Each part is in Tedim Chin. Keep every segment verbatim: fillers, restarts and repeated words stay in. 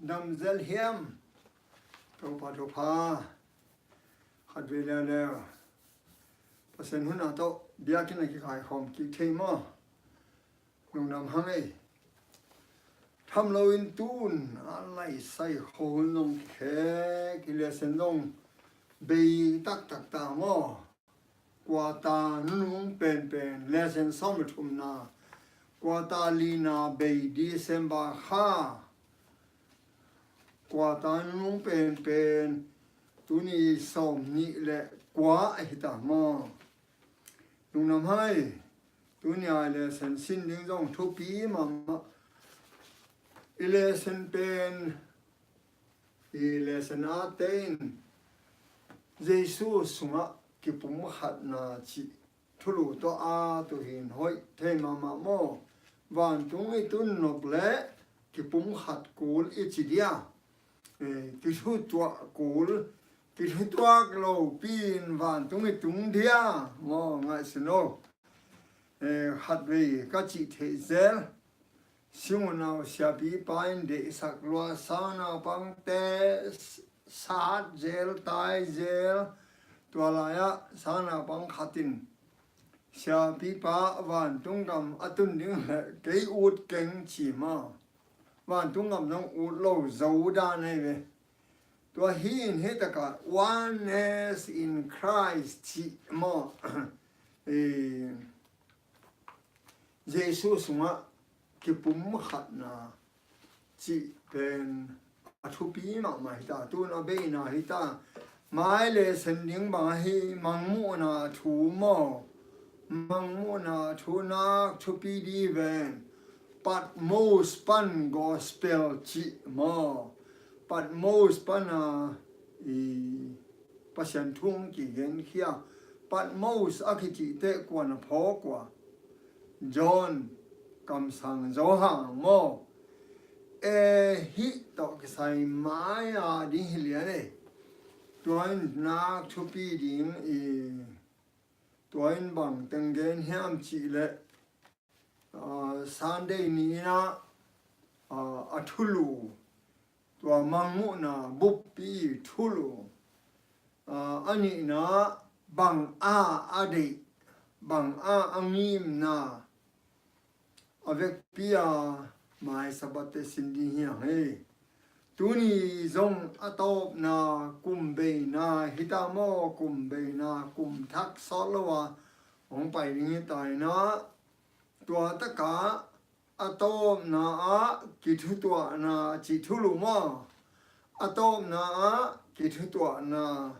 Dam zel hiam? Topa thupha. Khat vei leuleu Pasian hun a tawh biakinn a kikaikhawm kik thei maw? Lungdam hang ei. Tham loin tun a laisai khol zong kikhek, i lesson zong bei taktak ta maw? Quarter nunung penpen, lesson sawm le thumna, quarter lina bei December kha, quarter nunung penpen, tuni sawm nih le kua ahi ta maw? Lungdam hang ei. Tuni a i lesson sin ding zong thupi mahmah. I lesson pen, i lesson a tein Jesu sungah kipumkhatna cih thulu tawh a tuhin hoih thei mahmah maw? Vantung i tun nop le kipumkhat kul i ci dia, eh, kithutuah kul, kithutuak lopi in vantung i tung dia maw? Ngaihsun o. Eh, khat vei ka cih theih zel. Simunau siapipa in deihsak lua, sangnaupangte s-, sat zel, tai zel, tua lai-ah sangnaupang khat in siapipa vantung gam a tun ding le kei ut keng ci maw? Vantung gam zong ut lo zo dan ahi ve. Tua hi in hih takah oneness in Christ cih maw? Eh, Jesu sungah kipumkhatna cih pen a thupi mahmah hi ta, tun a beina hi ta. Mai lesson ding bang ahi, mangmuhna thu maw? Mangmuhna thu nak thupi di ven. Patmos pan gospel cih maw? Patmos pana i Pasian thu hong kigenkhia. Patmos a kicihte kuan a phawk ua? John, kamsang Johan maw? E, hih tawh kisai mai-a ding hi lian e. Tua in nak thupi ding i, tua in bang teng gen hiam cih leh, ah, Sunday ni-in ah, ah, a thulu, tua mangmuhna buppi thulu, ah, a nihna bang a a deih, bang a a ngimna, a vekpi a mai Sabbath te sin ding hi hang e. Tuni zong a tawpna kum beina hi ta maw? Kum beina, kum thak sawt lo a hong pai ding hi ta in ah, tua takah a tawpna ah kithutuahna cih thulu maw? A tawpna ah kithutuahna,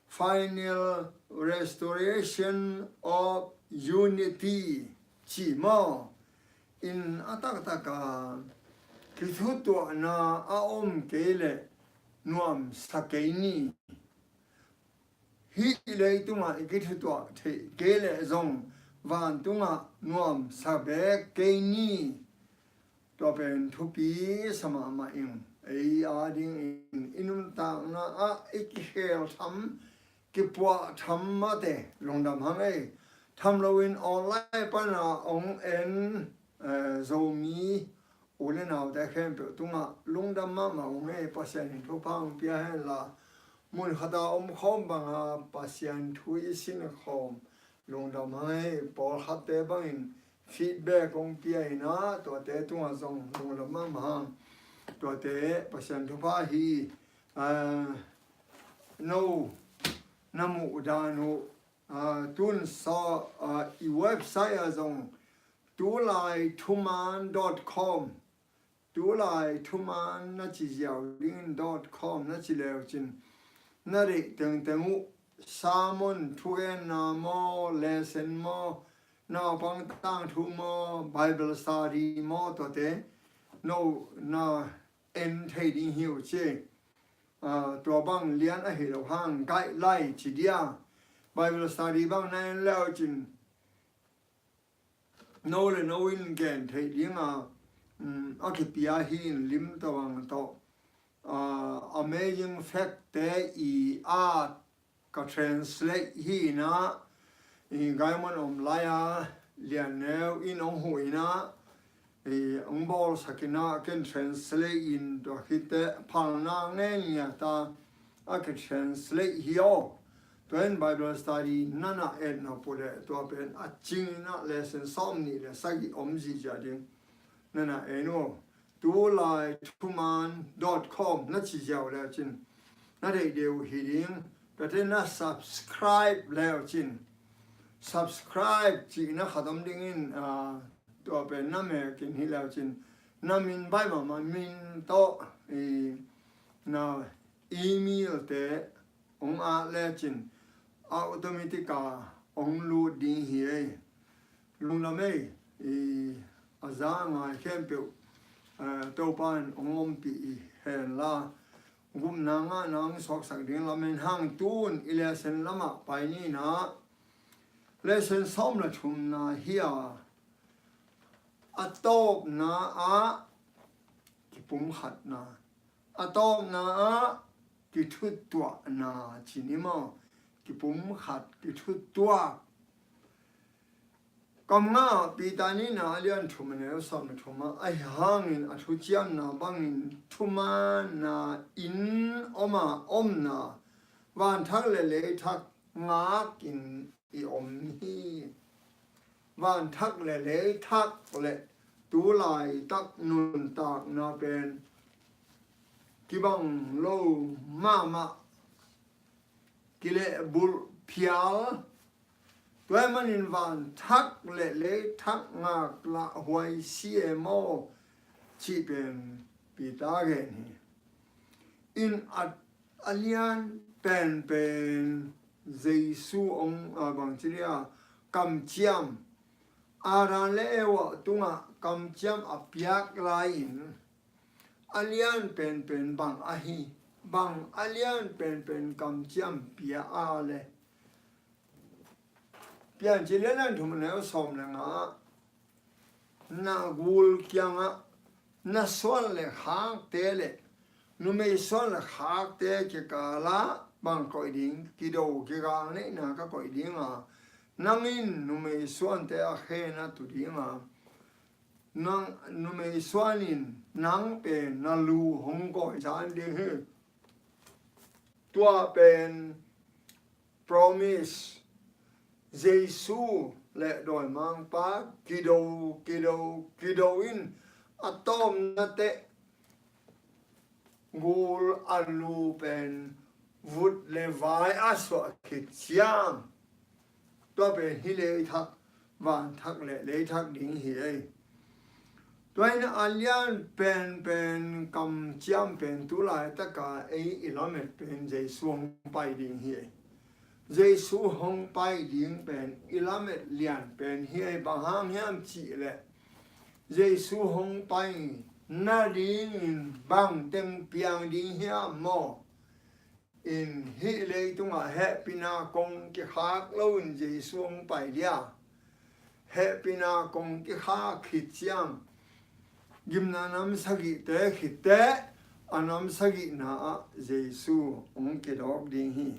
final restoration of unity ci maw? In a taktak a kithutuahna a om kei leh nuamsa kei ni. Hih leitungah i kithutuah theih kei leh zong vantungah nuamsa beek kei ni. Tua pen thupi sa mahmah ing. Ei a dingin i nuntakna ah i kikhel tham, kipuah tham mate, lungdam hang ei. Tham loin online pana hong en, eh, Zomi u le naute khempeuh tungah lungdam mahmah ung ei. Pasian in thupha hong pia hen la, mun khata omkhawm banga Pasian thu i sinkhawm lungdam hang ei. Pawlkhatte bangin feedback hong pia in ah, tuate tungah zong lungdam mahmah hang. Tuate Pasian thupha hi. Ah, no na muh dan uh, ah, tun sa, ah, i website ah zong tulai thuman dot com, tulai thuman na ci ziau dingin dot com na ci leu cin, na deih tengteng uh, sermon, thugenna maw, lesson maw, naupang tangthu maw, Bible study maw, tuate no na en thei ding hi uh ci. Ah, tua bang lian ahi lo hang guideline ci dia, Bible study bang na en leu cin, no le no in gen theih dinga, um, a kipia hi in lim tawh ang tawh. Ah, Amazing Fact te i at ka translate hi in ah, i gaiman om lai-a Lian Neu in hong huh in ah, eh, hong bawlsak in ah, ken translate in, tua khit teh phalna ngen ngiat a, a kitranslate hi aw. Tua in Bible study na na et nop uh leh, tua pen a cing in ah lesson sawmnih le sagih om ziahziah ding. Na na en uh. Tulai thuman dot com na ci ziau le uh cin, na deih deuh hi ding. Tua teh na subscribe le uh cin, subscribe cihna khat om ding in, ah, tua pen na mekin hi le uh cin, na min baih mahmah, min tawh, i, na email te hong at le uh cin, automatic a hong lut ding hi ei. Lungdam ei, i, a za a ngai khempeuh, eh, Topa in hong ompih i hen la, gupna ngahna hong suaksak ding lamen hang, tun i lesson lamah pai ni in ah, lesson sawm le thumna hi a, a tawpna ah kipumkhatna, a tawpna ah kithutuahna ci ni maw, kipumkhat, kithutuak. Kam nga ah Peter nihna a lian thum a neu sawm le thum ah, ahi hangin a thuciamna bangin thumanna in om a, omna, vanthak le leithak ngakin i om hi. Vanthak le leithak le tulaitak nuntakna pen kibang lo mahmah, kilehbulh phial. Tua ahih manin vanthak le leithak ngak lah huai si e maw, cih pen Peter gen hi. In a, a lian penpen Jesu hong, a, bangci dia, kamciam, Adam le Eva tungah kamciam a piak lai-in, a lian penpen bang ahi, bang a lian penpen kamciam pia a le, Piancil a lian thum a neu sawm le nga ah, na gul kiangah na suan le khakte le numei suan le khakte kikalah bang koih ding, kido kigal neihna ka koih ding a, nang in numei suante a khe na tu ding a, nang, numei suan in nang pen na lu hong kawhzan ding hi. Tua pen promise, Jesu le dawimangpa kido, kido, kido in a tawpna teh gul a lu pen vut le vai a suah khit ciang, tua pen hih leithak, vanthak le leithak ding hi ei. Tua in a lian penpen kamciam pen tu laitaka ei i lamet pen Jesu hong pai ding hi ei. Jesu hong pai ding pen i lamet lian pen hi ei. Bang hang hiam cih leh, Jesu hong pai nadingin bang teng piang ding hiam maw? In hih leitungah hehpihna kong kikhak loin Jesu hong pai dia. Hehpihna kong kikhak khit ciang, gimna nam sagihte khit teh, a nam sagihna ah Jesu hong kidawk ding hi.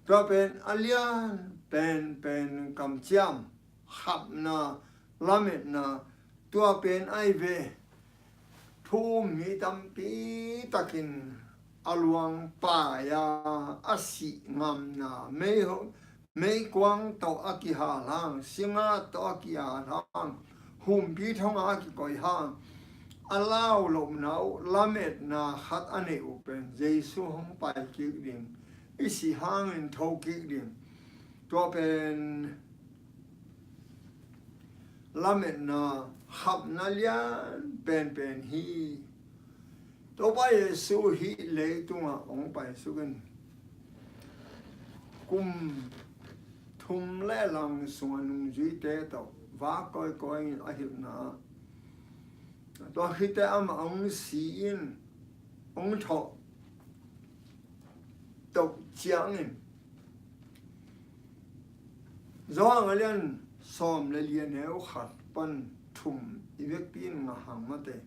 Tua pen a lian penpen kamciam, khapna, lametna, tua pen ahi ve. Thu-um mi tampi takin a luang pai-a a sih ngamna, mei, meikuang tawh a kihal hang, singat tawh a kihal hang, humpi thong a kikoih hang, a lau lohna uh, lametna khat a neih uh pen Jesu hong pai kik ding, i sih hangin tho kik ding. Tua pen lametna, khapna lian penpen hi. Topa Jesu hih leitungah hong paisuk in, kum thum le lang sungah nungzuite tawh vak kawikawi in a hilhna ah, tua khit teh amah hong si in, hong thawh toh ciangin, Johan a lian sawm le li a neu khat pan thum i vekpi in ngah hang mate.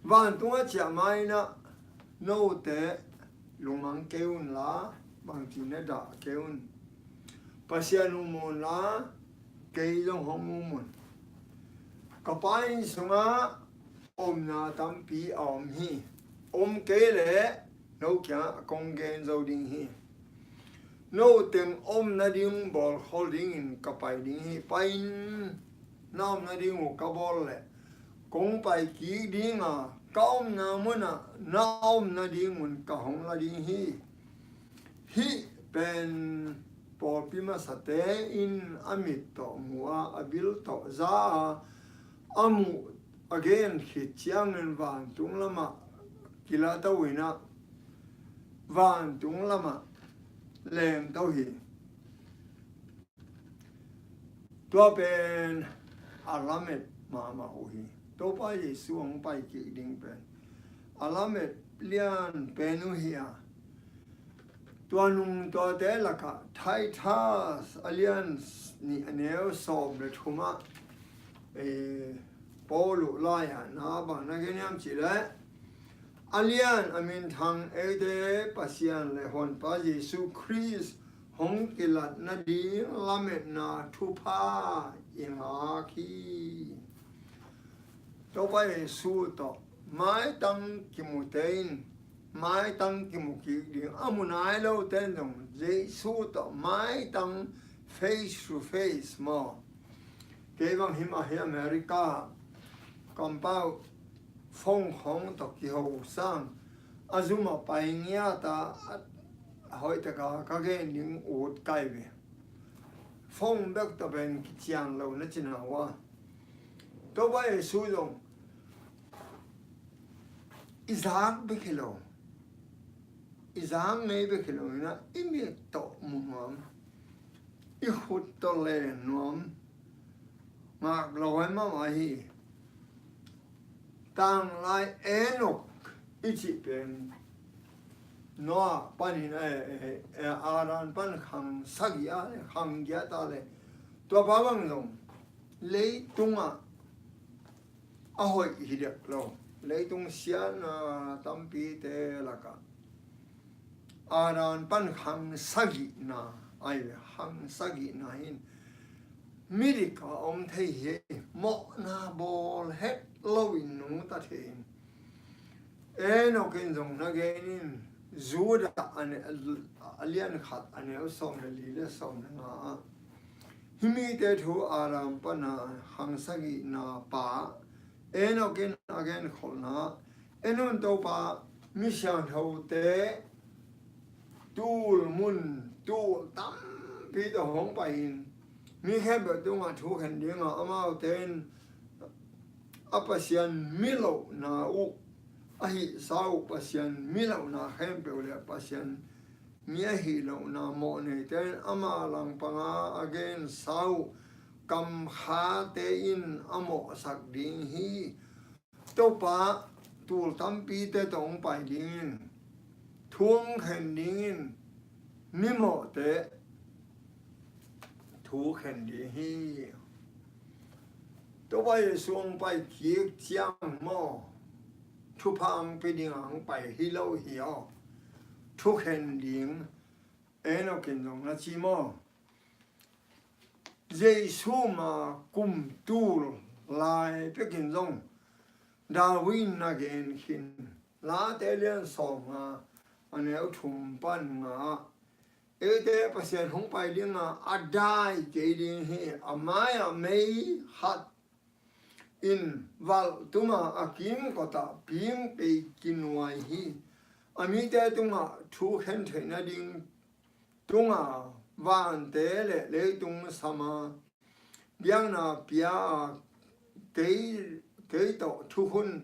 Vantung a ciah ma-in ah, note lungmang kei unla, bangci na dah kei un. Pasian um unla, kei zong hong um un. Ka Pa inn sungah omna tampi a om hi. Om kei leh no kiangah kong gen zo ding hi. No teng om nading bawlkhol dingin ka pai ding hi. Pa inn na om nading uh ka bawl leh kong pai kik ding a, ka omna munah na om nading un ka hong la ding hi. Hih pen pawlpi masate in a mit tawh mu a, a bil tawh za a, a muh a gen khit ciangin vantung lamah kilato in ah, vantung lamah lengto hi. Tua pen a lamet mahmah uh hi. Topa Jesu hong pai kik ding pen a lamet lian pen uh hi a, tua nung tuate lakah Titus a lian nih a neu sawm le thumah, eh, Paul uh lai-ah na bang na gen hiam cih leh, a lian a minthang eite Pasian le Honpa Jesu Khrist hong kilat nading lametna thupha i ngak hi. Topa Jesu tawh maitang kimute in, maitang kimu kik ding, a mu nai lote in zong Jesu tawh maitang face to face maw. Kei bang himah hi America kampau phone khawng tawh kiho sang, a zum a pai ngiat a, a hoih taka ka gen ding ut kai ve. Phone bek tawh pen kician lo na cina uh a. Topa Jesu zong i zak bek hi lo, i zak ngei bek hi lo in ah, i mit tawh mu nuam, i khut tawh len nuam, ngak lo ai mahmah hi. Tanglai Enok i cih pen Noah panin, eh, eh, eh, Adam pan khang sagih a le khang giat a le, tua pa bang zong leitungah a hoih hi dek lo. Leitung siatna tampite lakah Adam pan khang sagihna, ai, khang sagihna in midik a om thei hi. Mawhna bawl het loin nungta thei in. Enok in zong na gen in, Judah a ne-, a lian khat a neu sawm le li le sawm le nga ah, hih mite thu Adam pana khang sagihna pa Enok in a genkholhna, en un Topa, mi siangthote tul mun, tul tampi tawh hong pai in, mi khempeuh tungah thu khen dingah amaute in a Pasian mi lohna uh, a hihsa uh Pasian mi lohna khempeuh le Pasian mi a hih lohna mawhneite in ama langpanga a gensa uh kamkhate in a mawhsak ding hi. Topa tul tampite tawh hong pai dingin, thu hong khen dingin, mimawhte thu khen ding hi. Topa Jesu hong pai kik ciang maw, thupha hong pia ding hong pai hi lo hi aw. Thu khen ding, Enok in zong na ci maw. Jesu ma kum tul lai pekin zong David in na gen khin. Late lian sawm nga, a neu thum pan nga ah, eite Pasian hong pai dinga a dai kei ding hi. A mai-ah mei khat in valh tuma a kimkotah ping pei kinuai hi. A mite tungah thu khen theih nading tunga vante le leitung sama biakna pia a, kei, kei tawh thukhun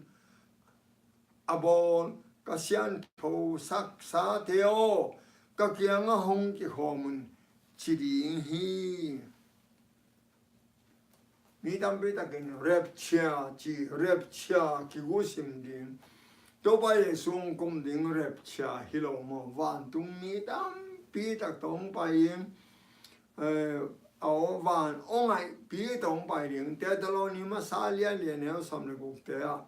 a bawl ka siangtho saksate aw, ka kiangah hong kikhawm un, ci ding hi. Mi tampi takin rapture ci, rapture kigusim ding, Topa Jesu hong kum ding rapture hi lo maw. Vantung mi tampi tak tawh hong pai in, eh, aw, van aw ngaihpi tawh hong pai ding. Thessaloni masa lian li a neu sawm le gukte ah,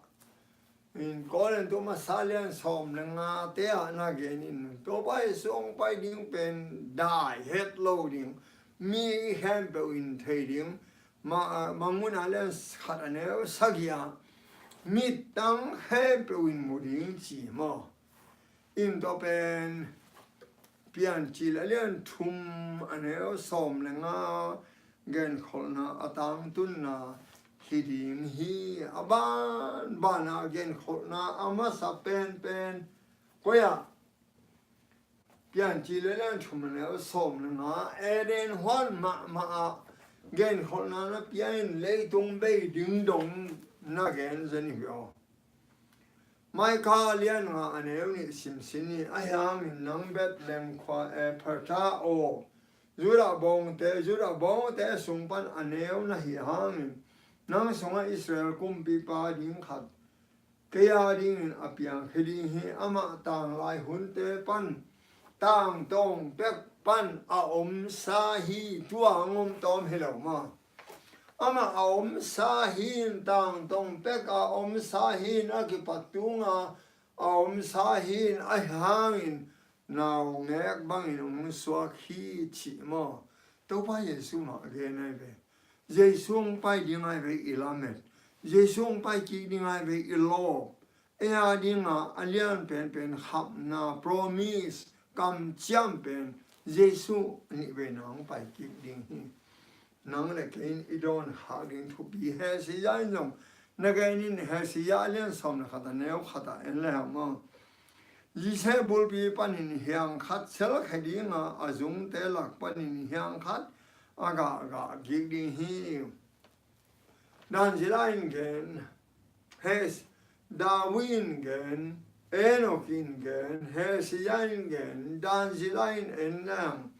in Korintu masa lian sawm le ngate ah na gen in, Topa Jesu hong pai ding pen dai het lo ding, mi khempeuh in thei ding, Ma, Mangmuhna lian khat a neu sagih ah mittang khempeuh in mu ding ci maw. In tua pen Piancil a lian thum a neu sawm le nga genkholhna a tangtunna hi ding hi. A banbana genkholhna a masa penpen koi ah? Piancil a lian thum a neu sawm le nga, Eden huan mahmah ah genkholhna na pia in leitung bei ding dong na gen zen hi aw. Micah lian nga a neu nih simsin ni. Ahi hangin nang Bethlehem khua Ephratah aw, Judah bawngte, Judah bawngte sung pan a neu na hi hangin, nang sungah Israel kumpipa ding khat kei a dingin a piangkhia ding hi. Amah tanglai hunte pan tangtawng pek pan a omsa hi. Tua hong om tawm hi lo maw? Amah a omsa hi in, tangtawng pek a omsa hi in, a kipat tunga a omsa hi in, ahi hangin naungek bangin hong suak hi cih maw? Topa Jesu mah gen ahi ve. Jesu hong pai ding ahi ve i lamet. Jesu hong pai kik ding ahi ve i lawp. Ei a dinga a lian penpen khapna, promise, kamciam pen Jesu nih veina hong pai kik ding hi. Nang le kei in i dawn khak ding thupi. Hesia in zong na gen in, Hesia a lian sawm le khat a neu khat ah en le hang maw? Jesse bulpi panin hiang khat selkhia dinga, a zungte lak panin hiang khat a gahgah kik ding hi. Dan zila in gen, Hes, David in gen, Enok in gen, Hesia in gen, Dan zila in en le hang.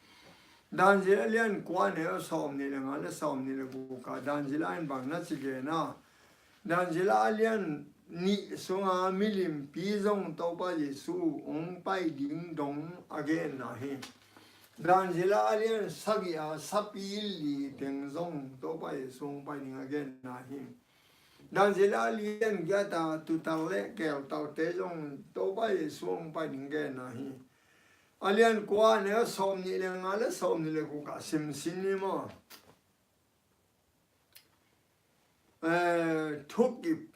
Dan zila lian kua neu sawm nih le nga le sawm nih le guk ah Dan zila in bang na ci gen a? Dan zila a lian nih sunga milimpi zong Topa Jesu hong pai ding dong a genna hi. Dan zila a lian sagih a sapi li teng zong Topa Jesu hong pai ding a genna hi. Dan zila a lian giat a tutal le keltalte zong Topa Jesu hong pai ding genna hi. A lian kua neu sawm nih le nga le sawm nih le guk ah simsin ni maw? Eh, thukip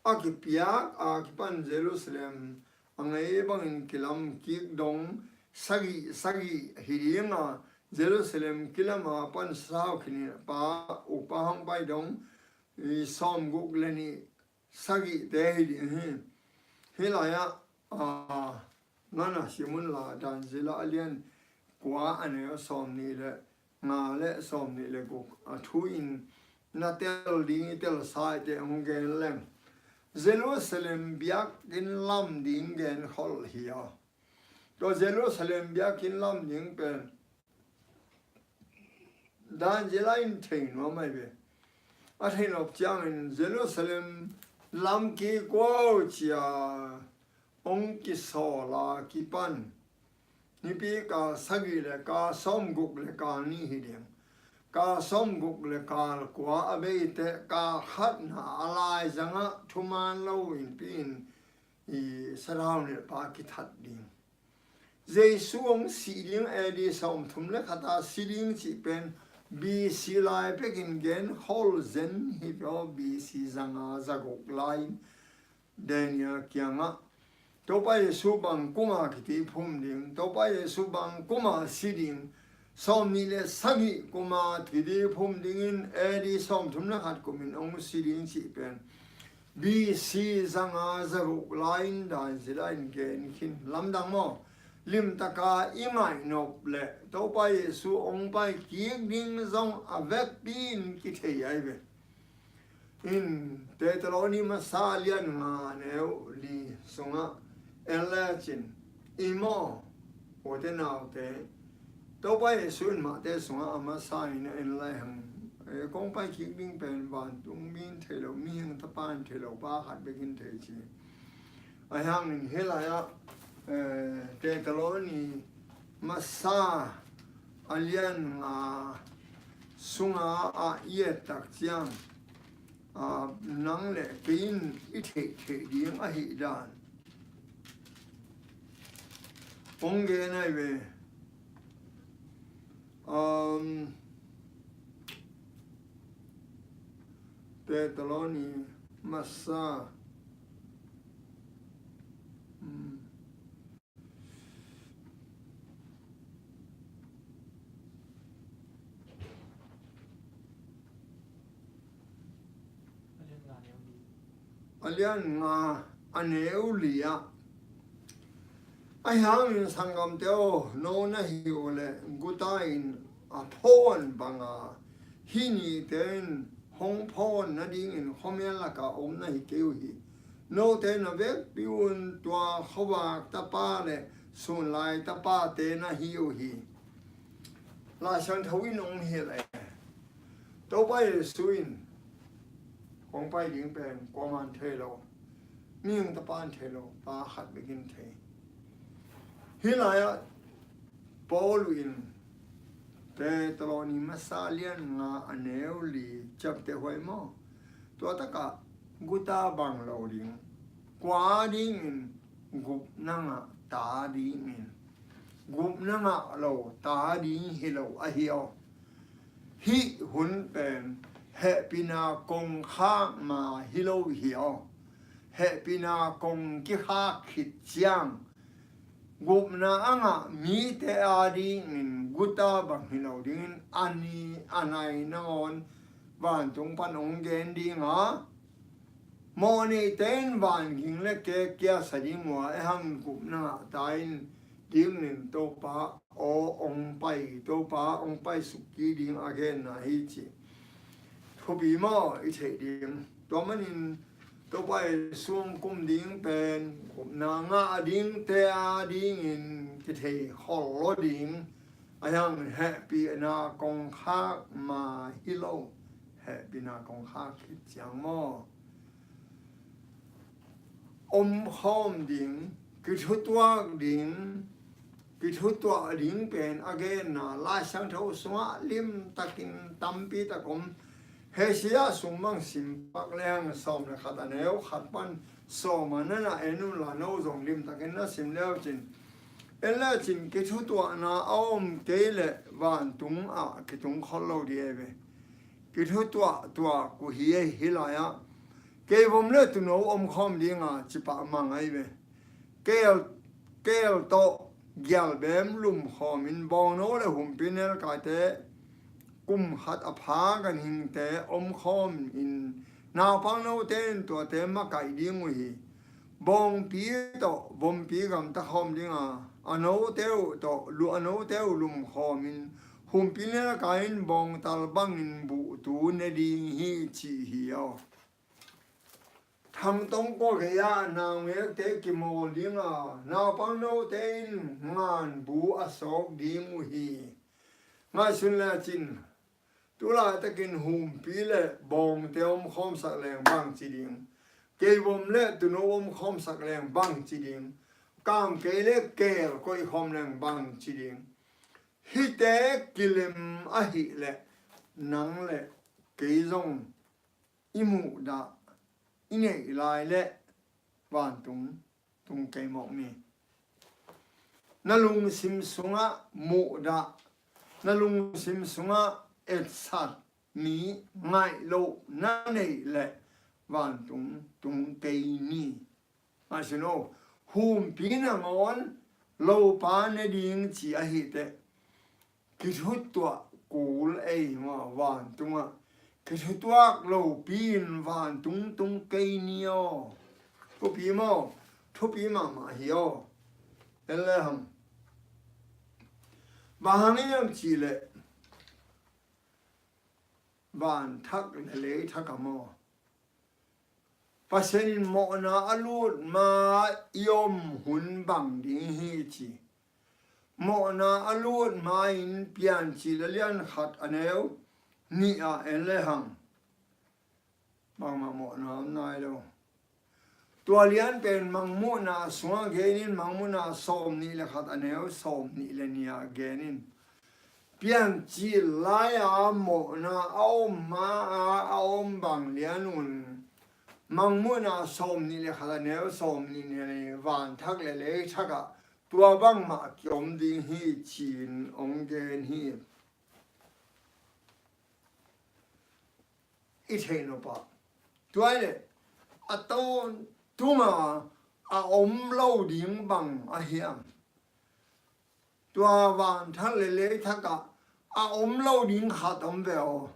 a kipiak a kipan Jerusalem a ngei bangin kilam kik dong sagih sagih hi dinga, Jerusalem kilam a pan sau khin in, pa upa hong pai dong i sawm guk le nih sagihte hi ding hi. Hih lai ah, a, nana sim un la, Dan zila a lian kua a neu sawm nih le nga le sawm nih le guk a thu in na tel ding i tel sa i te hong gen leng. Jerusalem biakinn lam ding gen khol hi a. Tua Jerusalem biakinn lam ding pen Dan zila in thei nuam ahi ve. A thei nop ciangin Jerusalem lam kik kua cia hong kisawl a kipan nipi kal sagih le kal sawm guk le kal nih hi ding. Kal sawm guk le kal kua a bei teh kal khatna a laizangah thuman lo in pi in i sathau nilhpa kithat ding. Jesu hong sih ding A D sawmthum le khat a si ding cih pen B C lai pekin gen khol zen hi peuh. B C zanga zaguk lai in Daniel kiangah Topa Jesu bang kuma kiti phum ding, Topa Jesu bang kuma si ding, sawm nih le sagih kuma kiti phum dingin A D sawmthum le khat kumin hong si ding cih pen B C zanga zaguk lai in Dan zila in gen khin. Lamdang maw? Limtaka i ngaih nop le Topa Jesu hong pai kik ding zong a vekpi in kithei ahi ve. In Thesalonika masa lian nga neu li sungah en le cin, i maw, ute naute, Topa Jesu in mahte sungah a masa in en lai hang. Eh, kong pai kik ding pen vantung mi in thei lo, mihing tapa in thei lo, pa khat bek in thei ci. Ahi hangin hih lai-ah, eh, Thesalonika masa a lian nga sunga a i et tak ciang, ah, nang le kei in i theih theih ding ahih dan hong gen ahi ve. Um, Thessaloni masa, mm, a lian nga, a neu li ah, ahi hangin sanggamte aw, no na hih uh leh guta in a phawn banga hih nite in hong phawn nadingin khuamial lakah om na hi kei uh hi. Note na vekpi un tua khuavak tapa le sunlai tapate na hi uh hi. Lai Siangtho in hong hilh e. Topa Jesu in hong pai ding pen kuaman thei lo, mihing tapa in thei lo, Pa khat bekin thei. Hih lai-ah Paul in Thessaloni masa lian nga a neu li ciapteh huai maw? Tua takah guta bang lo ding, kua dingin gupna ngah ta dingin, gupna ngah lo ta ding hi lo ahi aw. Hih hun pen hehpihna kongkhak ma hi lo hi aw. Hehpihna kong kikhak khit ciang gupna a ngah mite adingin guta bang hi lo dingin a ni a nai nangawn vantung pan hong gen ding a, mawhneite in vanging le kek kiasa ding uh a, ahi hangin gupna ngah ta in dingin Topa aw hong pai, Topa hong paisuk kik ding a genna hi ci. Thupi maw? I theih ding. Tua manin Topa Jesu hong kum ding pen gupna ngah dingte adingin kithei khol lo ding. Ahi hangin hehpihna kongkhak ma hi lo, hehpihna kongkhak khit ciang maw? Omkhawm ding, kithutuak ding, kithutuah ding pen a genna Lai Siangtho sungah limtakin tampi tak om. Hosea sung bang sim pak leng sawm le khat a neu khat pan sawm a nana en unla, no zong limtakin na sim leucin, en lecin kithutuahna a om kei leh vantung ah kitung khol lo ding ei ve. Kithutuah tuak uh hi ei. Hih lai-ah keivom le tuuno omkhawm dinga cipah mang ahi ve. Keel, keel tawh gialbem lumkhawmin bawngno le humpi nelkaite kum khat a pha ganhingte omkhawmin naupangnote in tuate makaih ding uh hi. Bawngpi tawh vompi gamta khawm dinga, a note uh tawh lu, a note uh lumkhawmin humpi nelkai in bawngtal bangin buhtu ne ding hi cih hi aw. Thangtong kua gei-ah naungekte kimawl dinga, naupangnote in nganbu a sawk ding uh hi. Ngaihsun lecin, tulaitakin humpi le bawngte omkhawmsak leng bangci ding? Keivom le tuuno omkhawmsak leng bangci ding? Kamkei le keel koihkhawm leng bangci ding? Hihte kilem ahih leh nang le kei zong i muhdah i neih lai le vantung tung kei mawk ni. Na lungsim sungah muhdah, na lungsim sungah etsat mi ngaih loh na neih leh vantung tung kei ni. Ngaihsun aw, humpi nangawn lopa ne ding ci ahih teh, kithutuah kul ei maw, vantungah kithutuak lopi in vantung tung kei ni aw. Thupi maw? Thupi mahmah hi aw. En le hang. Bang hang hiam cih leh, van thak le lei thak a maw, Pasian in mawhna a lut ma i om hun bang ding hi ci. Mawhna a lut ma-in Piancil a lian khat a neu nih ah en le hang. Bangmah mawhna om nai lo. Tua lian pen Mangmuhna sungah genin, Mangmuhna sawm nih le khat a neu sawm nih le nih ah genin. Piancil lai-a mawhna a om ma-a a om bang lian un, Mangmuhna sawm nih le khat a neu sawm nih le nih, van thak le lei thak ah tua bangmah kiom ding hi ci-in hong gen hi. I theih nop ah Tua hi leh a to tuma a om lo ding bang a hiam? Tua van thak le lei thakah a om lo ding khat om ve aw.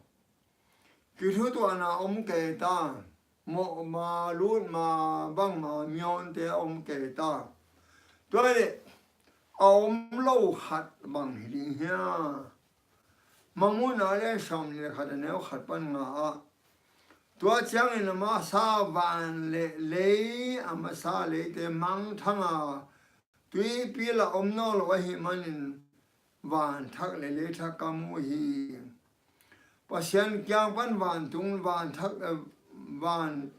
Kithutuahna om kei ta, mawhma lutma bangma miawnte om kei ta. Tua hi leh a om lo khat bang hi ding hia? Mangmuhna le sawm le khat a neu khat pan nga ah, tua ciangin a masa van le lei, a masa leite mangthang a, tuipi la om nawn lo ahih manin van thak le lei thak ka mu hi. Pasian kiang pan vantung, van thak, eh, van,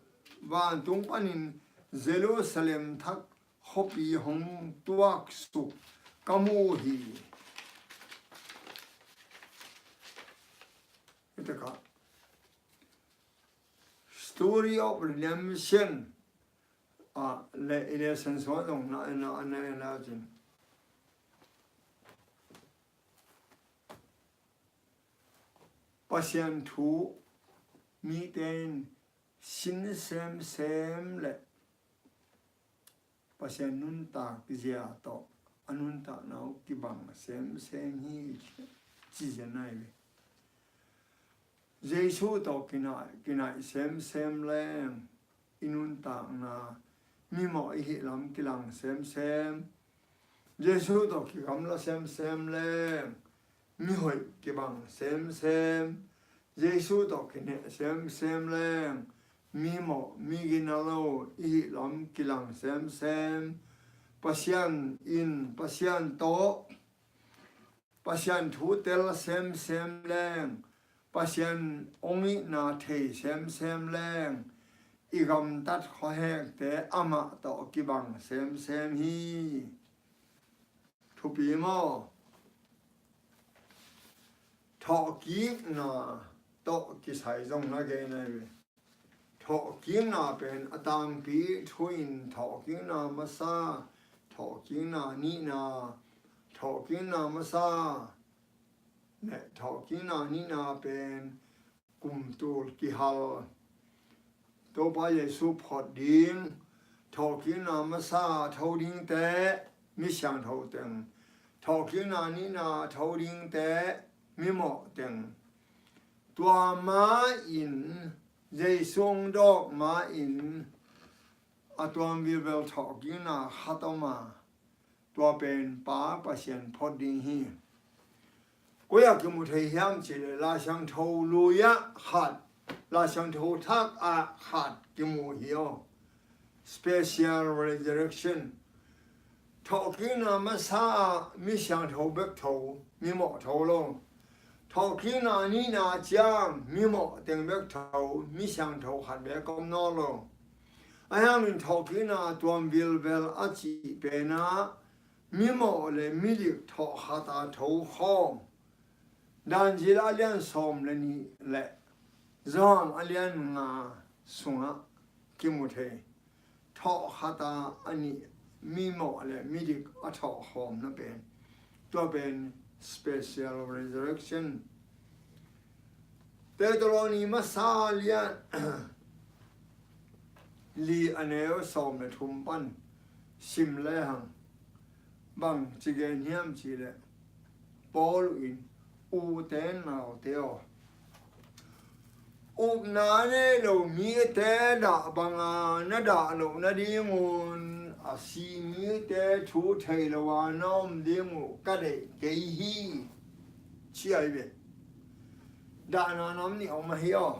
vantung panin Jerusalem thak khuapi hong tuaksuk ka mu hi. Hitakah Story of Redemption ah le i le sansuan zong na na na na cin Pasian thu mite in sin semsem le Pasian nuntak zia tawh a nuntakna uh kibang semsem hi, ci zia nai ve. Jesu tawh kinaih, kinaih semsem leng i nuntakna mimawh i hih lam kilang semsem. Jesu tawh kigamla semsem leng mihoih kibang semsem. Jesu tawh kineh semsem leng mimawh migina lo i hih lam kilang semsem. Pasian in, Pasian tawh, Pasian thu tel semsem leng, Pasian hong itna thei semsem leng, i gamtat khuahekte amah tawh kibang semsem hi. Thupi maw? Thawhkikna tawh kisai zong na gen ahi ve. Thawhkikna pen a tangpi thu in thawhkikna masa, thawhkikna nihna, thawhkikna masa le thawhkikna nihna pen kumtul kihal. Topa Jesu phawt ding, thawhkikna masa tho dingte mi siangtho teng, thawhkikna nihna tho dingte mimawh teng. Tua ma-in, Jesu hong dawk ma-in a tuam vilvel thawhkikna khat om a, tua pen Pa Pasian phawt ding hi. Koi ah kimu thei hiam cih leh Lai Siangtho lui ah khat, Lai Siangtho thak ah khat kimu hi aw. Special resurrection. Thawhkikna masa ah mi siangtho bek tho, mimawh tho lo. Thawhkikna nihna ciang mimawh teng bek tho, mi siangtho khat bek om nawn lo. Ahi hangin thawhkikna tuam vilvel a cih pen ah mimawh le midik thawh khat a tho khawm. Daniel a lian sawm le nih le Johan a lian nga sungah kimu thei. Thawh khat a a nih, mimawh le midik a thawh khawmna pen, tua pen special resurrection. Thessaloni masa lian li a neu sawm le thum pan sim lehang bang ci gen hiam cih leh, Paul in, ute naute aw, upna nei lo mite dah banga na dah loh nadingun a si mite thu thei lo a na om ding uh ka deih kei hi, ci ahi ve. Dahna nam nih om ahi aw.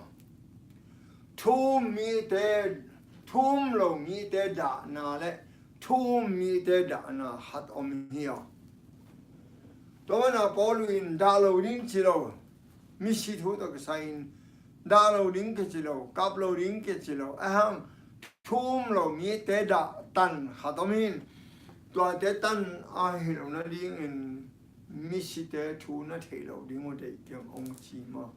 Thu um mite, thu um lo mite dahna le thu um mite dahna khat om hi aw. Tua mana Paul in dah lo ding ci lo, misi thu tawh kisai in dah lo ding kici lo, kap lo ding kici lo. Ahang thu um lo mite dah tan khat om hi. Tuate tan a hi lo nadingin misite thu na theih loh ding uh deih keng hong ci maw?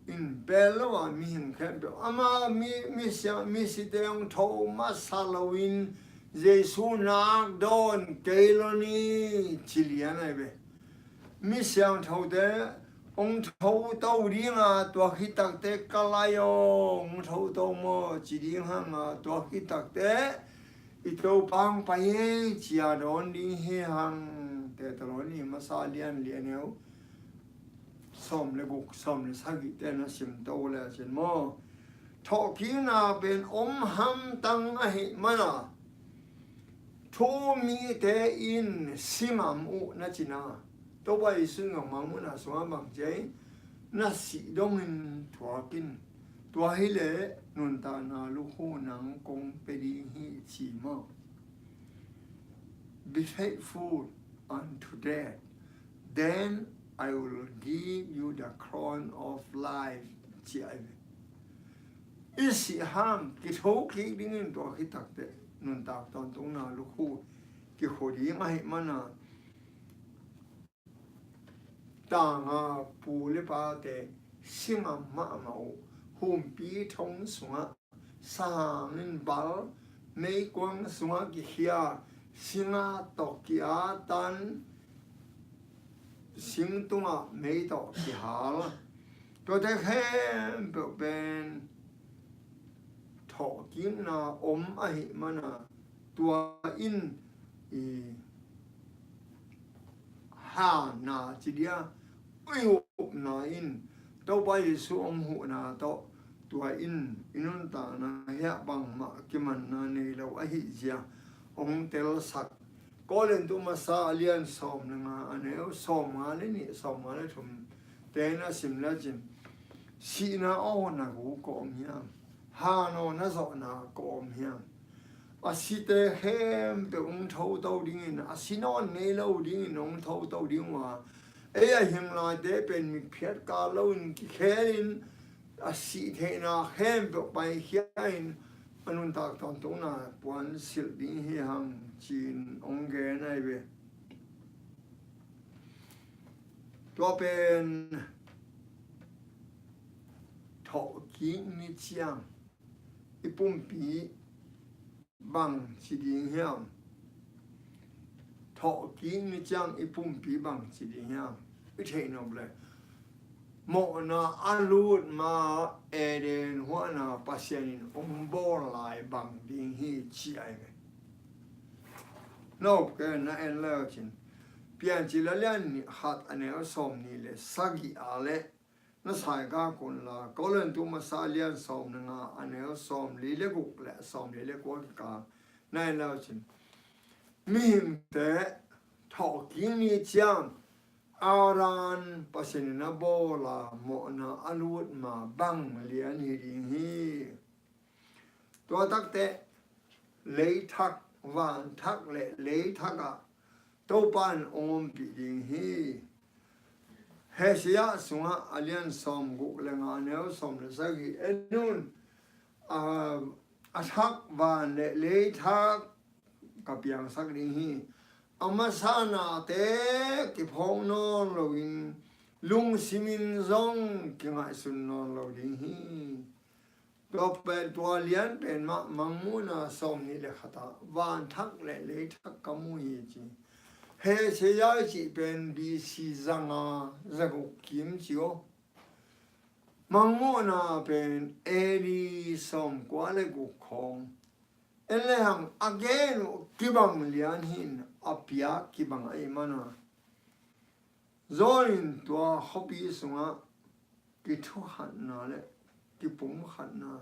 In bel lo a mihing khempeuh ama mi, mi sia, misite hong tho masa loin Jesu nak dawn kei lo ni ci lian ahi ve. Mi siangthote hong thoto ding a, tua khit takte ka lai aw, hong thoto maw ci ding hang a, tua khit takte i Topa hong pai hi ci a dawn ding hi hang. Thesalonika masa lian li, a neu sawm le guk, sawm le sagihte na simto le cin maw, thawhkikna pen om hamtang ahih mana, thu-um mite in si ngam uh na cihna, Topa Jesu in Mangmuhna sungah bang ci hiam? Na sih dongin thuak in, tua hileh nuntakna lukhu nang kong pia ding hi ci maw? Be faithful unto death, then I will give you the crown of life, ci a hi ve. I sih hang kitho kik dingin, tua khit takte nuntak tawntungna lukhu kikhu ding ahih mana, tanga pu le pate si ngam mahmah uh, humpi thong sungah sahang in bal, meikuang sungah kikhia, singa tawh ki-atan, sing tungah mei tawh kihal. Tuate khempeuh pen thawhkikna om ahih mana, tua in i hana ci dia, i upna in Topa Jesu hong huhna tawh tua in i nuntakna hiah bangmah kimanna nei lo ahih zia hong telsak. Korintu masa a lian sawm le nga, a neu sawm nga le nih, sawm nga le thum te na sim le cin, sihna aw na gu ka om hiam? Han aw na zawhna ka om hiam? A site khempeuh hong thoto dingin, a si nawn ngei lo dingin hong thoto ding uh a, ei a hing laite pen mitphiat kal loin kikhelin, a sih theihna khempeuh paikhia in, a nuntak tawntungna puansilh ding hi hang ci-in hong gen ahi ve. Tua pen thawhkik ni ciang i pumpi bang ci ding hiam? Thawhkik ni ciang i pumpi bang ci ding hiam? I theih nop le, mawhna a lut ma Eden huahna Pasian in hong bawl lai bang ding hi ci ahi ve. Nop ke na en le cin, Piancil a lian khat a neu sawm nih le sagih a le na saikak un la, Korintu masa a lian sawm le nga a neu sawm li le guk le sawm li le kua kikal na en le cin, mihingte thawhkik ni ciang Adam Pasian in a bawl a mawhna a lut ma bang lian hi ding hi. Tua takte leithak, vanthak le leithak ah Topa in hong ompih ding hi. Hosea sungah a lian sawm guk le nga a neu sawm le sagih en un, a, a thak van le leithak ka piangsak ding hi. A masa nate kiphawk nawn loin, lungsimin zong kingaihsun nawn lo ding hi. Tua pen, tua lian pen mah Mangmuhna sawm nih le khat ah vanthak le leithak ka mu hi ci. Hosea i cih pen B C zanga zaguk kim ci aw. Mangmuhna pen A D sawmkua le guk khawng. En le hang a gen uh kibang lian hi in, a piak kibang ahih mana, zawnin tua khuapi sungah kithuhatna le kipumkhatna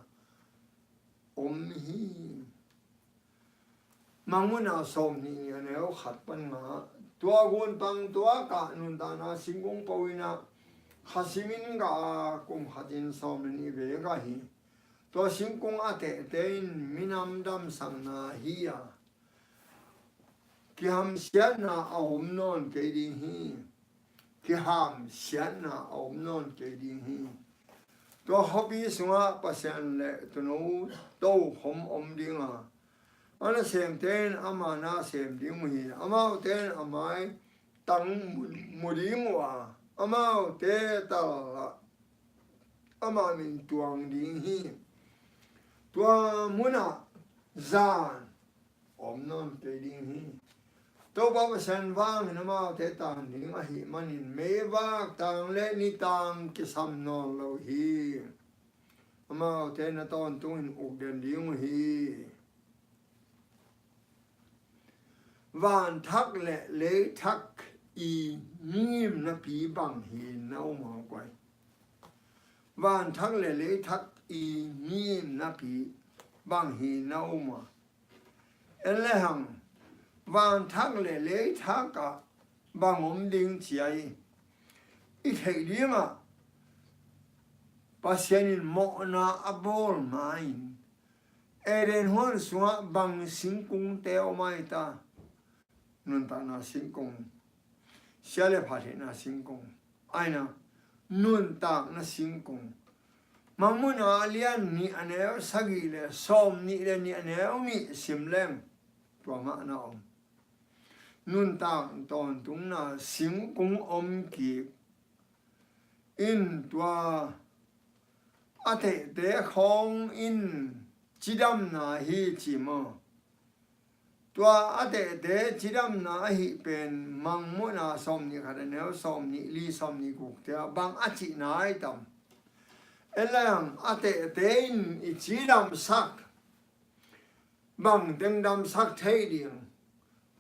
om hi. Mangmuhna sawm nih a neu khat pan nga, tua gunpang tua kah nuntakna singkung po in ah, kha simin gah a, kum khatin sawm le nih vei gah hi. Tua singkung a tehte in minam damsakna hi a, kihamsiatna a om nawn kei ding hi. Kihamsiatna a om nawn kei ding hi. Tua khuapi sungah Pasian le tuuno tokhom om ding a, a nasemte in ama na sem ding uh hi. Amaute in a maitang mu, mu ding uh a, amaute tal ah ama min tuang ding hi. Tua munah zan om nawn kei ding hi. Topa Pasian vangin amaute tang ding ahih manin meivak tang le nitang kisam nawn lo hi. Amaute na tawntungin uk den ding uh hi. Van thak le lei thak i ngimnapi bang hi na um a guai. Van thak le lei thak i ngimnapi bang hi na um a. En le hang, van thak le lei thak ah bang om ding ci a i theih ding ah Pasian in mawhna a bawl ma in Eden huan sungah bang singkungte om a i ta? Nuntakna singkung, sia le pha theihna singkung, aina nuntakna singkung. Mangmuhna a lian nih a neu sagih le sawm nih le nih a neu nih sim leng tua ngahna om. Nuntak tawntungna singkung om kik in tua a tehte khawng in cidamna hi ci maw? Tua a tehte cidamna ahih pen Mangmuhna sawm nih khat a neu sawm nih li sawm nih gukte ah bang a cihna ai tam? En le hang, a tehte in i cidamsak bang teng damsak thei ding?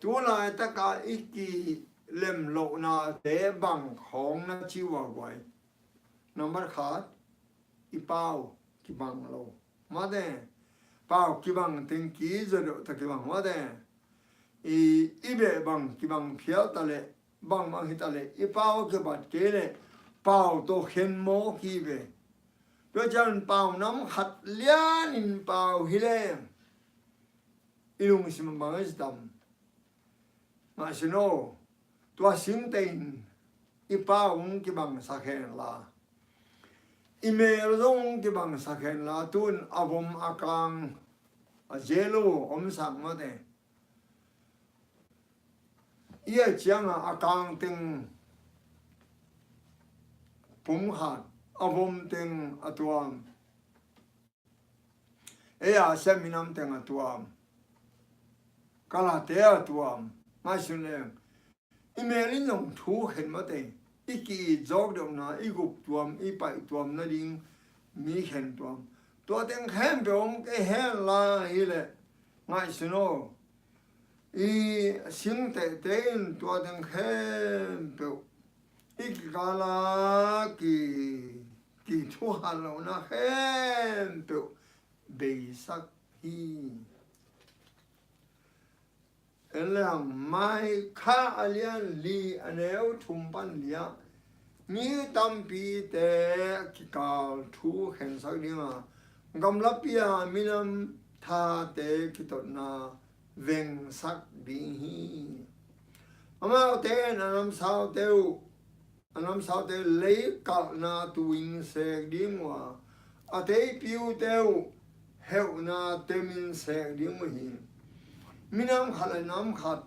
Tulaitak a i kilemlohnate bang khawng na ci uh a guai? Nambat khat, i pau kibang lo. Mate, pau kibang teng kizaw deuh ta kibang mate. I, i beh bang kibang phial ta leh, bang bang hi ta leh, i pau a kibat kei leh pau tawh khen maw ki ve. Tua ciang pau nam khat lianin pau hi leng i lungsim bang a si tam? Mah sin aw, tua singte in i pau hong kibangsak hen la, i mel zong hong kibangsak hen la, tun a vom a kang a zelo omsak mate. I et ciangah a kang teng pumkhat, a vom teng a tuam. Ei a sia minam teng a tuam. Kalate a tuam. Ngaihsun leng, i mel in zong thu khen mate. I ki-it zawk deuhna, i gup tuam, i paih tuam nading mi khen tuam. Tua teng khempeuh hong kei hen la hileh, ngaihsun aw, i singtehte in tua teng khempeuh i kikal a ki, kithuhat lohna khempeuh beisak hi. En le hang, Mika a lian li a neu thum pan li ah mi tampite a kikal thu khensak ding a, gamlapi a minam thate kitotna vengsak ding hi. Amaute in a namsaute uh, a namsaute leikalhna tuin sek ding uh a, a teipiute uh heuhna temin sek ding uh hi. Minam khat le nam khat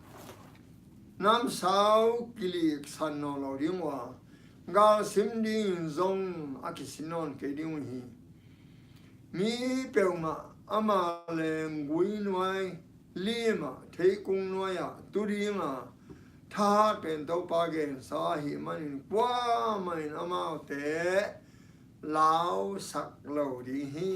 namsau kiliksan nawn lo ding uh a, galsim dingin zong a kisin nawn kei ding uh hi. Mi peuhmah ama leng gui nuai, limah theikung nuai-ah tu ding a, thahat pen Topa gensa ahih manin kuamah in amaute lausak lo ding hi.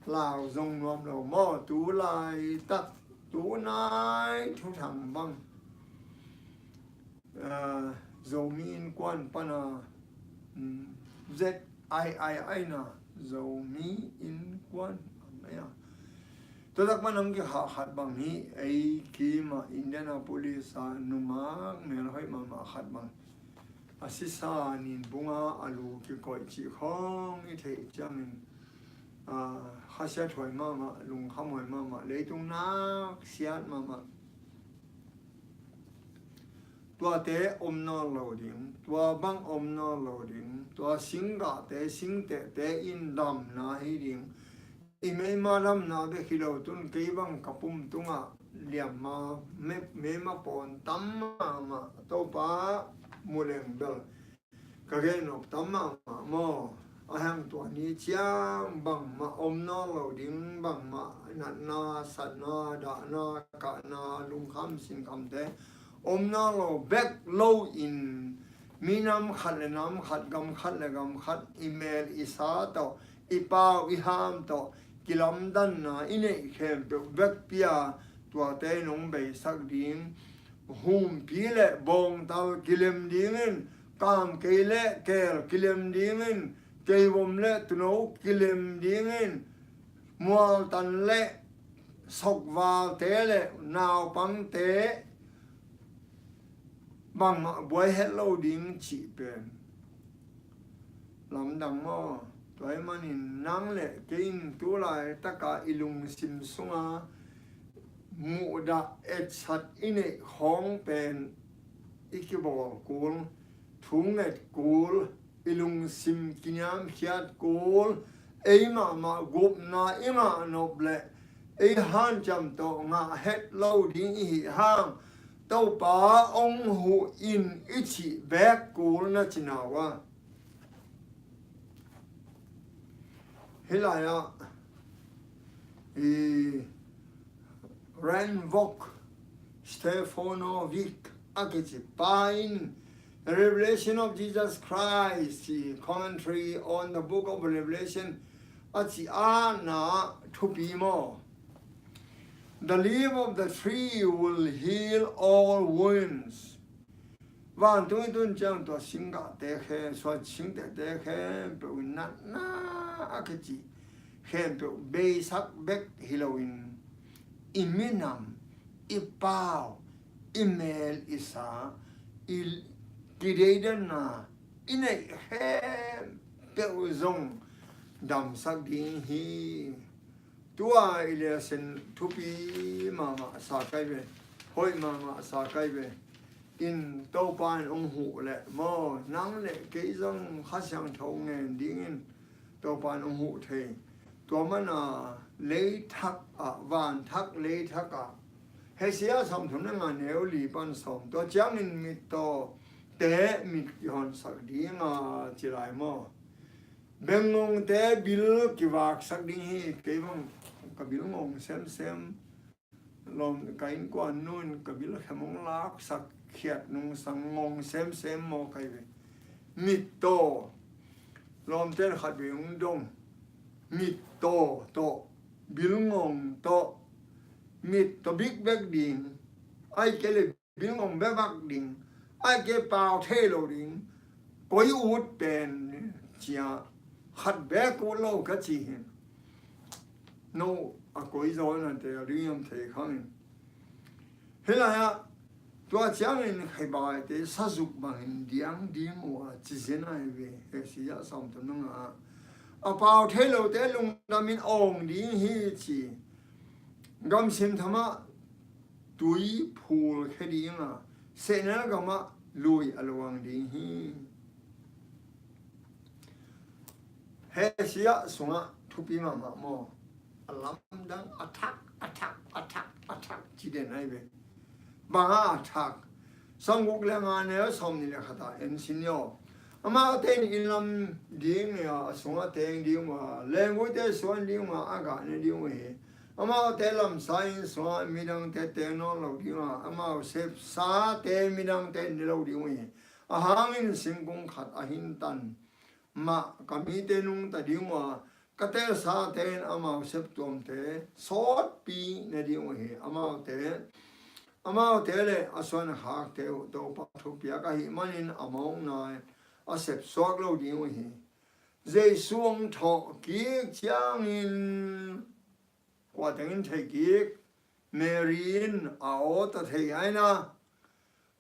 Lau zong nuam lo maw, tu laitak, tu nai thuthang bang. Aa, Zomi Innkuan pana, um, Z I I aina Zomi Innkuan aina. Tua tak pan hong kikhah khat bang hi, ei kim a Indianapolis a numak melhoih mahmah khat bang. A sisa nin bunga a lu kikoih cih khawng i theih ciangin, aa, khasiathuai mahmah, lungkhamhuai mahmah, leitung naksiat mahmah. Tuate om nawn lo ding, tua bang om nawn lo ding, tua singgahte, singtehte in damna hi ding. I meima damna bek hi lo, tun kei bang ka pum tungah liamma, me-, meima pawn tam mahmah, Topa mu leng bel ka gen nop tam mahmah maw. A hang tua ni ciang bangmah om nawn lo ding, bangmah natna, satna, dahna, kahna, lungkham sinkhamte om nawn lo bek lo in, minam khat le nam khat, gam khat le gam khat, i mel i sa tawh, i pau i ham tawh, kilamdanna i neih khempeuh vekpi-a tuate in hong beisak ding. Humpi le bawngtal kilem dingin, kamkei le keel kilem dingin, keivom le tuuno kilem dingin, mualtan le sokvalte le naupangte bangmah buai het lo ding cih pen lamdang maw? Tua ahih manin nang le kei in tu laitaka i lungsim sunga muhdah etsat i neih khawng pen i kibawl kul, thu nget kul, i lungsim kiniamkhiat kul, ei mahmah gupna i ngah nop le ei hanciam tawh ngah het lo ding i hih hang, Topa hong huh in i cih bek kul na ci nau a. Hih lai-ah i Ranvok Stefanovic a kici pa in Revelation of Jesus Christ, Commentary on the Book of Revelation a ci a na thupi maw? The leaf of the tree will heal all wounds. Vantung i tun ciang tua singgahte khe, suan singtehte khempeuh in natna a kici khempeuh beisak bek hi loin, i minam, i pau, i mel i sa, i kideidanna i neih khempeuh zong damsak ding hi. Tua i lesson thupi mahmah sa kai ve, hoih mahmah sa kai ve. In Topa in hong huh leh maw, nang le kei zong Kha Siangtho ngen dingin Topa in hong huh thei. Tua mana leithak ah, vanthak leithak ah, Hesia sawmthum le nga neu li pan sawm, tua ciangin mittawte mit kihonsak dinga ci lai maw? Bengngongte bil kivaksak ding hi. Kei bang ka bil ngong semsem. Lawm, ka innkuan nu in ka bil khem hong laksak khiat nungsang ngong semsem maw kai ve. Mittaw. Lawmte in khat vei hong dong. Mittaw tawh, bil ngong tawh, mittaw bikbek ding. Ai kei le bil ngong bebak ding, ai kei pau thei lo ding, koi ut pen cia khat bek ut lo ka ci hi. No a koi zaw nate a ding hiam thei khang in. Hih lai-ah tua ciangin khaibaite sazuk bangin diang ding uh a ci zen ai ve. Hesia sawmthum le nga ah a pau thei lote lungdamin awng ding hi ci. Gamsim thamah tui phulkhia dinga, sehnel gamah lui a luang ding hi. Hesia sungah thupi mahmah maw? A lamdang, a thak, a thak, a thak, a thak ci den ai ve. Banga a thak? Sawmguk le nga neu sawmnih le khat ah en sin ni aw. Amaute in inn lam ding a, a sungah teng ding uh a, lengguite suan ding uh a, a gah ne ding uh hi. Amaute lamsa inn sungah midangte teng nawn lo ding a, amau sepsate midangte ne lo ding uh hi. A hangin singkung khat a hintan mah ka mite nungta ding uh a, ka teelsate in amau septuamte sawtpi ne ding uh hi. Amaute, amaute le a suankhakte uh Topa thupiak ahih manin a mawkna in a sepsuak lo ding uh hi. Jesu hong thawh kik ciangin kua tengin thei kik? Mary in a aw ta thei aina,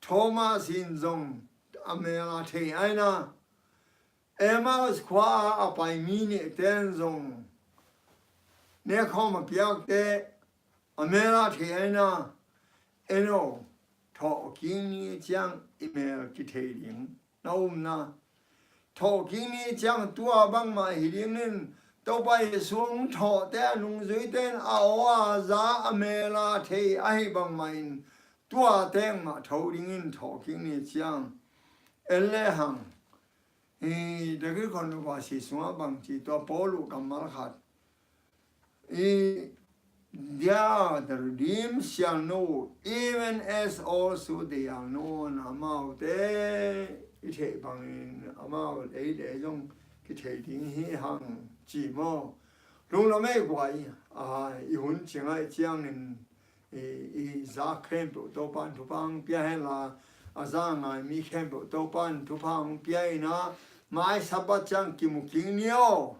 Thomas in zong a mel a thei aina, Emmaus khua-a a pai mi nihte in zong nekhawm a piakte a mel a thei aina. En aw, thawhkik ni ciang i mel kithei ding na um na. Thawhkik ni ciang tua bangmah hi dingin Topa Jesu hong thawhte a nungzuite in a aw a za a mel a thei ahi bangmah in tua teng mah tho dingin thawhkik ni ciang en lehang I Decathlon upasi sungah bangci tua Paul uh kammal khat. I, they are the redeemed shall know, even as also they are known. Amaute i theih bangin amau leilei zong kithei ding hi hang ci maw. Lunglam ei guai, a, i hun ci ngai ciangin i, i zak khempeuh Topan thupha hong pia henla, a za ngai mi khempeuh Topan thupha hong pia ina, mai Sabbath ciang kimu kik ni aw.